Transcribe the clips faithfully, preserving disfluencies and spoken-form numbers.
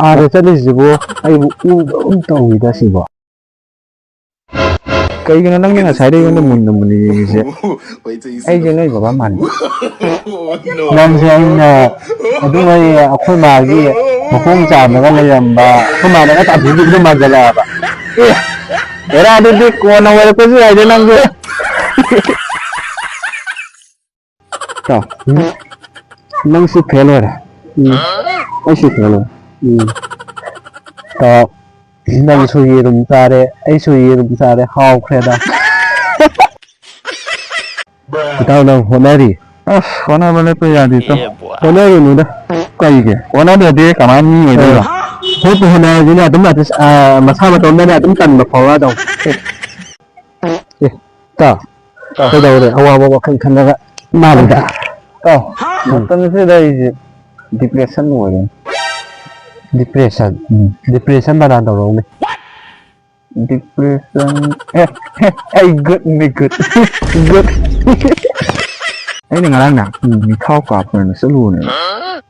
ꯑꯥꯗ ꯆꯠꯂꯤꯁꯤꯕꯨ ꯑꯩꯕꯨ ꯎꯗꯒꯨꯝ ꯇꯧꯋꯤꯗ ꯁꯤꯕꯣ꯫ ꯀꯩꯒꯤꯅꯣ ꯅꯪꯅ ꯉꯁꯥꯏꯗꯩ ꯑꯩꯉꯣꯟꯗ ꯃꯨꯟꯅ ꯃꯨꯟꯅ ꯌꯦꯡꯉꯤꯁꯦ? ꯑꯩꯁꯦ ꯅꯣꯏ ꯕꯕꯥ ꯃꯥꯟꯕ? ꯅꯪꯁꯦ ꯑꯩꯅ ꯑꯗꯨꯝ ꯑꯩ ꯑꯩꯈꯣꯏ ꯃꯥꯒꯤ ꯃꯈꯣꯡ ꯆꯥꯝꯃꯒ ꯂꯩꯔꯝꯕ ꯑꯩꯈꯣꯏ ꯃꯥꯅꯒ ꯇꯥꯟꯊꯣꯛꯈꯤꯕꯗꯣ ꯃꯥꯟꯖꯜꯂꯛꯑꯕ꯫ ꯑꯦ, ꯑꯦꯔꯥ, ꯑꯗꯨꯗꯤ ꯀꯣꯟꯅ ꯑꯣꯏꯔꯛꯄꯁꯨ ꯌꯥꯏꯗ ꯅꯪꯁꯨ꯫ ꯇꯥꯎ, ꯎꯝ, ꯅꯪꯁꯨ ꯐꯦꯜ ꯑꯣꯏꯔꯦ꯫ ꯎꯝ, ꯑꯩꯁꯨ ꯐꯦꯜ ꯑꯣꯏꯔꯦ꯫ ꯎꯝ, ꯇꯥꯎ, ꯅꯪꯁꯨ ꯌꯦꯔꯨꯝ ꯆꯥꯔꯦ, ꯑꯩꯁꯨ ꯌꯦꯔꯨꯝ ꯆꯥꯔꯦ, ꯍꯥꯎꯈ꯭ꯔꯦꯗ꯫ ꯏꯇꯥꯎ, ꯅꯪ ꯍꯣꯠꯅꯔꯤ? ꯑꯁ, ꯍꯣꯠꯅꯕ ꯂꯦꯞꯄ ꯌꯥꯗꯦ, ꯏꯇꯥꯎ꯫ ꯍꯣꯠꯅꯔꯨꯅꯨꯗ꯫ ꯀꯩꯒꯤ? ꯍꯣꯠꯅꯗ꯭ꯔꯗꯤ ꯀꯃꯥꯏꯅ ꯃꯤ ꯑꯣꯏꯗꯣꯏꯅꯣ? ꯍꯣꯠꯄꯨ ꯍꯣꯠꯅꯔꯗꯤꯅꯦ, ꯑꯗꯨꯝ ꯑꯗꯨ, ꯑ, ꯃꯁꯥ ꯃꯇꯣꯝꯗꯅꯦ ꯑꯗꯨꯝ ꯇꯟꯕ ꯐꯥꯎꯔꯛꯑꯗꯧꯅꯤ꯫ ꯑꯦ, ꯏꯇꯥꯎ, ꯀꯩꯗꯧꯔꯦ? ꯑꯋꯥꯕ ꯋꯥꯈꯜ ꯈꯜꯂꯒ ꯃꯥꯜꯂꯤꯗ꯫ ꯏꯇꯥꯎ, ꯃꯇꯝꯁꯤꯗ ꯑꯩꯁꯦ depression ꯑꯣꯏꯔꯦ꯫ Depression? ꯎꯝ꯫ Depression ꯕꯅꯥꯟ ꯇꯧꯔꯛꯎꯅꯦ꯫ Depression, ꯑꯦ, ꯑꯦ, ꯑꯩ good ꯅꯤ, good, good꯫ ꯑꯩꯅ ꯉꯔꯥꯡꯅꯦ, ꯎꯝ, ꯃꯤꯊꯥꯎ ꯀꯥꯞꯄꯅ ꯆꯠꯂꯨꯕꯅꯦꯕ꯫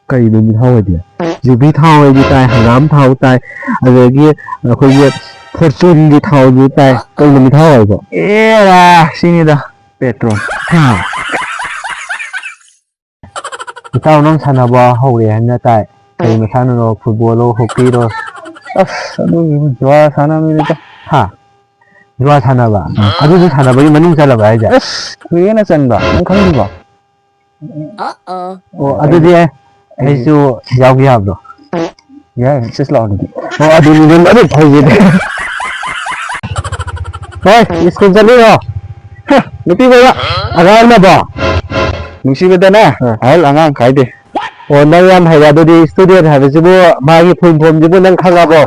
ꯀꯩꯅꯣ ꯃꯤꯊꯥꯎ ꯍꯥꯏꯗꯤ? ꯌꯨꯕꯤ ꯊꯥꯎ ꯍꯥꯏꯗꯤ ꯇꯥꯏ, ꯍꯪꯒꯥꯝ ꯊꯥꯎ ꯇꯥꯏ, ꯑꯗꯒꯤ ꯑꯩꯈꯣꯏꯒꯤ Fortune ꯒꯤ ꯊꯥꯎꯗꯨ ꯇꯥꯏ꯫ ꯀꯩꯅꯣ ꯃꯤꯊꯥꯎ ꯍꯥꯏꯕꯣ? ꯑꯦꯔꯥ, ꯁꯤꯅꯤꯗ, petrol꯫ ꯍꯥ? ꯏꯇꯥꯎ, ꯅꯪ ꯁꯥꯟꯅꯕ ꯍꯧꯔꯦ ꯍꯥꯏꯅ ꯇꯥꯏ꯫ ꯀꯔꯤ ꯃꯁꯥꯟꯅꯅꯣ? Football ꯂꯣ, hockey ꯔꯣ? ꯑꯁ, ꯑꯗꯨꯒꯤꯕꯨ ꯖꯨꯋꯥ ꯁꯥꯟꯅꯕꯅꯤꯗ꯫ ꯍꯥ? ꯖꯨꯋꯥ ꯁꯥꯟꯅꯕ? ꯑꯥ꯫ ꯑꯗꯨꯁꯨ ꯁꯥꯟꯅꯕꯒꯤ ꯃꯅꯨꯡ ꯆꯜꯂꯕ ꯍꯥꯏꯁꯦ? ꯑꯁ, ꯀꯨꯏꯔꯦꯅ ꯆꯟꯕ꯫ ꯅꯪ ꯈꯪꯗ꯭ꯔꯤꯕꯣ? ꯑꯣ, ꯑꯗꯨꯗꯤ ꯑꯩꯁꯨ ꯌꯥꯎꯒꯦ ꯌꯥꯕ꯭ꯔꯣ? ꯌꯥꯏ, ꯆꯠꯁꯤ ꯂꯥꯛꯑꯣ ꯑꯗꯨꯗꯤ꯫ ꯑꯣ, ꯑꯗꯨꯗꯤ ꯑꯗꯨꯝ, ꯑꯗꯨꯝ ꯐꯩꯌꯦ꯫ ꯍꯣꯏ, ꯁ꯭ꯀꯨꯜ ꯆꯠꯂꯤꯔꯣ? ꯍ, ꯅꯨꯄꯤ ꯀꯣꯏꯕ꯫ ꯑꯉꯥꯡꯅꯕꯣ? ꯅꯨꯡꯁꯤꯕꯗꯅꯦ, ꯑꯥ꯫ ꯑꯍꯜ ꯑꯉꯥꯡ ꯈꯥꯏꯗꯦ꯫ ꯑꯣ, ꯅꯪ ꯌꯥꯝ ꯍꯩꯔꯦ꯫ ꯑꯗꯨꯗꯤ student ꯍꯥꯏꯕꯁꯤꯕꯨ ꯃꯥꯒꯤ full form ꯁꯤꯕꯨ ꯅꯪ ꯈꯪꯉꯕꯣ?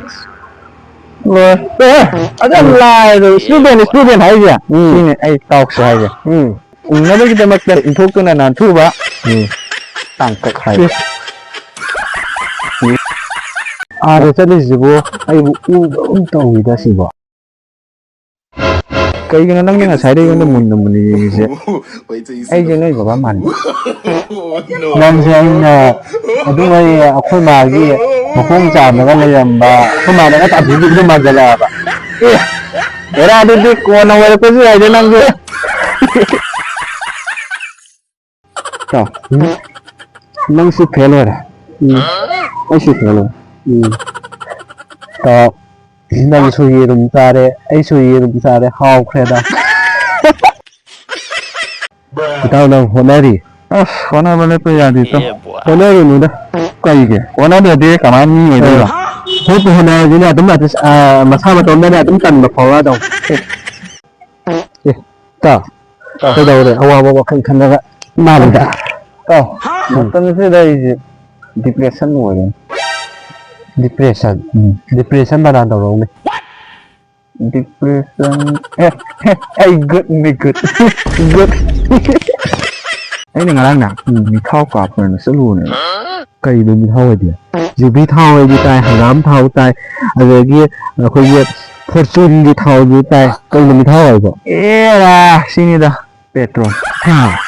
ꯂꯣꯏ꯫ ꯑꯦ, ꯑꯗꯨ ꯌꯥꯝ ꯎꯝ꯫ ꯂꯥꯏꯗꯣ, student, student ꯍꯥꯏꯁꯦ? ꯎꯝ꯫ ꯁꯤꯅꯦ ꯑꯩ ꯇꯥꯎꯁꯦ ꯍꯥꯏꯁꯦ꯫ ꯎꯝ꯫ ꯎꯅꯕꯒꯤꯗꯃꯛꯇ ꯏꯟꯊꯣꯛꯇꯨꯅ ꯅꯥꯟꯊꯨꯕ ꯎꯝ꯫ ꯇꯥꯡꯀꯛ ꯍꯥꯏꯕ꯫ ꯑꯥꯗ ꯆꯠꯂꯤꯁꯤꯕꯨ ꯑꯩꯕꯨ ꯎꯗꯒꯨꯝ ꯇꯧꯋꯤꯗ ꯁꯤꯕꯣ꯫ ꯀꯩꯒꯤꯅꯣ ꯅꯪꯅ ꯉꯁꯥꯏꯗꯩ ꯑꯩꯉꯣꯟꯗ ꯃꯨꯟꯅ ꯃꯨꯟꯅ ꯌꯦꯡꯉꯤꯁꯦ? ꯑꯩꯁꯦ ꯅꯣꯏ ꯕꯕꯥ ꯃꯥꯟꯕ? ꯅꯪꯁꯦ ꯑꯩꯅ ꯑꯗꯨꯝ ꯑꯩ ꯑꯩꯈꯣꯏ ꯃꯥꯒꯤ ꯃꯈꯣꯡ ꯆꯥꯝꯃꯒ ꯂꯩꯔꯝꯕ ꯑꯩꯈꯣꯏ ꯃꯥꯅꯒ ꯇꯥꯟꯊꯣꯛꯈꯤꯕꯗꯣ ꯃꯥꯟꯁꯤꯜꯂꯛꯑꯕ꯫ ꯑꯦ, ꯑꯦꯔꯥ, ꯑꯗꯨꯗꯤ ꯀꯣꯟꯅ ꯑꯣꯏꯔꯛꯄꯁꯨ ꯌꯥꯏꯗ ꯅꯪꯁꯨ꯫ ꯇꯥꯎ, ꯅꯪꯁꯨ ꯐꯦꯜ ꯑꯣꯏꯔꯦ꯫ ꯎꯝ꯫ ꯑꯩꯁꯨ ꯐꯦꯜ ꯑꯣꯏꯔꯦ꯫ ꯎꯝ꯫ ꯇꯥꯎ, ꯅꯪꯁꯨ ꯌꯦꯔꯨꯝ ꯆꯥꯔꯦ, ꯑꯩꯁꯨ ꯌꯦꯔꯨꯝ ꯆꯥꯔꯦ, ꯍꯥꯎꯈ꯭ꯔꯦꯗ꯫ ꯏꯇꯥꯎ, ꯅꯪ ꯍꯣꯠꯅꯔꯤ? ꯑꯁ, ꯍꯣꯠꯅꯕ ꯂꯦꯞꯄ ꯌꯥꯗꯦ, ꯏꯇꯥꯎ꯫ ꯍꯣꯠꯅꯔꯨꯅꯨꯗ꯫ ꯀꯩꯒꯤ? ꯍꯣꯠꯅꯗ꯭ꯔꯗꯤ ꯀꯃꯥꯏꯅ ꯃꯤ ꯑꯣꯏꯗꯣꯏꯕ? ꯍꯣꯠꯄꯨ ꯍꯣꯠꯅꯔꯗꯤꯅꯦ, ꯑꯗꯨꯝ ꯑꯗꯨ, ꯑ, ꯃꯁꯥ ꯃꯇꯣꯝꯗꯅꯦ ꯑꯗꯨꯝ ꯇꯟꯕ ꯐꯥꯎꯔꯛꯑꯗꯧꯅꯤ꯫ ꯑꯦ, ꯏꯇꯥꯎ, ꯏꯇꯥꯎ꯫ ꯀꯩꯗꯧꯔꯦ? ꯑꯋꯥꯕ ꯋꯥꯈꯜ ꯈꯜꯂꯒ ꯃꯥꯜꯂꯤꯗ꯫ ꯏꯇꯥꯎ, ꯃꯇꯝꯁꯤꯗ ꯑꯩꯁꯦ depression ꯑꯣꯏꯔꯦ꯫ Depression? ꯎꯝ꯫ Depression ꯕꯅꯥꯟ ꯇꯧꯔꯛꯎꯅꯦ꯫ Depression. ꯑꯦ, ꯑꯦ, ꯑꯩ good ꯅꯤ, good꯫ Good꯫ ꯑꯩꯅ ꯉꯔꯥꯡꯅꯦ, ꯎꯝ, ꯃꯤꯊꯥꯎ ꯀꯥꯞꯄꯅ ꯆꯠꯂꯨꯕꯅꯦꯕ꯫ ꯀꯩꯅꯣ ꯃꯤꯊꯥꯎ ꯍꯥꯏꯗꯤ? ꯌꯨꯕꯤ ꯊꯥꯎ ꯍꯥꯏꯗꯤ ꯇꯥꯏ, ꯍꯪꯒꯥꯝ ꯊꯥꯎ ꯇꯥꯏ, ꯑꯗꯒꯤ ꯑꯩꯈꯣꯏꯒꯤ Fortune ꯒꯤ ꯊꯥꯎꯗꯤ ꯇꯥꯏ꯫ ꯀꯩꯅꯣ ꯃꯤꯊꯥꯎ ꯍꯥꯏꯕꯣ? ꯑꯦꯔꯥ, ꯁꯤꯅꯤꯗ, petrol꯫ ꯍꯥ?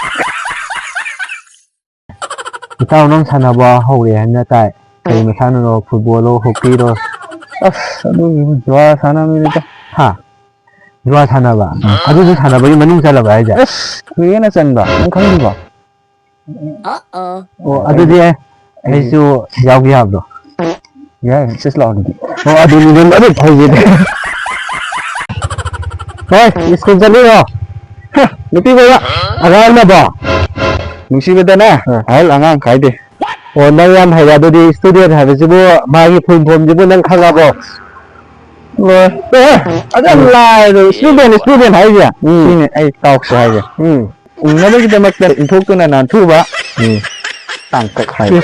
ꯏꯇꯥꯎ, ꯅꯪ ꯁꯥꯟꯅꯕ ꯍꯧꯔꯦ ꯍꯥꯏꯅ ꯇꯥꯏ꯫ ꯀꯔꯤ ꯃꯁꯥꯟꯅꯅꯣ? Football ꯂꯣ, hockey ꯔꯣ? ꯑꯁ, ꯑꯗꯨꯒꯤꯕꯨ ꯖꯨꯋꯥ ꯁꯥꯟꯅꯕꯅꯤꯗ꯫ ꯍꯥ? ꯖꯨꯋꯥ ꯁꯥꯟꯅꯕ? ꯑꯥ꯫ ꯑꯗꯨꯁꯨ ꯁꯥꯟꯅꯕꯒꯤ ꯃꯅꯨꯡ ꯆꯜꯂꯕ ꯍꯥꯏꯁꯦ? ꯑꯁ, ꯀꯨꯏꯔꯦꯅ ꯆꯟꯕ꯫ ꯅꯪ ꯈꯪꯗ꯭ꯔꯤꯕꯣ? ꯑꯣ, ꯑꯗꯨꯗꯤ ꯑꯩ, ꯑꯩꯁꯨ ꯌꯥꯎꯒꯦ ꯍꯥꯏꯕꯗꯣ? ꯌꯥꯏ, ꯆꯠꯁꯤ ꯂꯥꯛꯑꯣ ꯑꯗꯨꯗꯤ꯫ ꯑꯣ, ꯑꯗꯨꯅꯤ ꯅꯪ ꯑꯗꯨ ꯐꯩꯁꯤꯗꯤ꯫ ꯍꯣꯏ, ꯁ꯭ꯀꯨꯜ ꯆꯠꯂꯤꯔꯣ? ꯍ, ꯅꯨꯄꯤ ꯀꯣꯏꯕ? ꯑꯉꯥꯡꯅꯕꯣ? ꯅꯨꯡꯁꯤꯕꯗꯅꯦ, ꯑ꯫ ꯑꯍꯜ ꯑꯉꯥꯡ ꯈꯥꯏꯗꯦ꯫ ꯑꯣ, ꯅꯪ ꯌꯥꯝ ꯍꯩꯔꯦ꯫ ꯑꯗꯨꯗꯤ student ꯍꯥꯏꯕꯁꯤꯕꯨ ꯃꯥꯒꯤ full form ꯁꯤꯕꯨ ꯅꯪ ꯈꯪꯉꯕꯣ? ꯂꯣꯏ꯫ ꯑꯦ, ꯑꯗꯨ ꯌꯥꯝ ꯎꯝ꯫ ꯂꯥꯏꯗꯣ, student, student ꯍꯥꯏꯁꯦ? ꯎꯝ꯫ ꯁꯤꯅꯤ ꯑꯩ ꯇꯥꯎꯁꯦ ꯍꯥꯏꯁꯦ꯫ ꯎꯝ꯫ ꯎꯅꯕꯒꯤꯗꯃꯛꯇ ꯏꯟꯊꯣꯛꯇꯨꯅ ꯅꯥꯟꯊꯨꯕ ꯎꯝ꯫ ꯇꯥꯡꯀꯛ ꯍꯥꯏꯕ꯫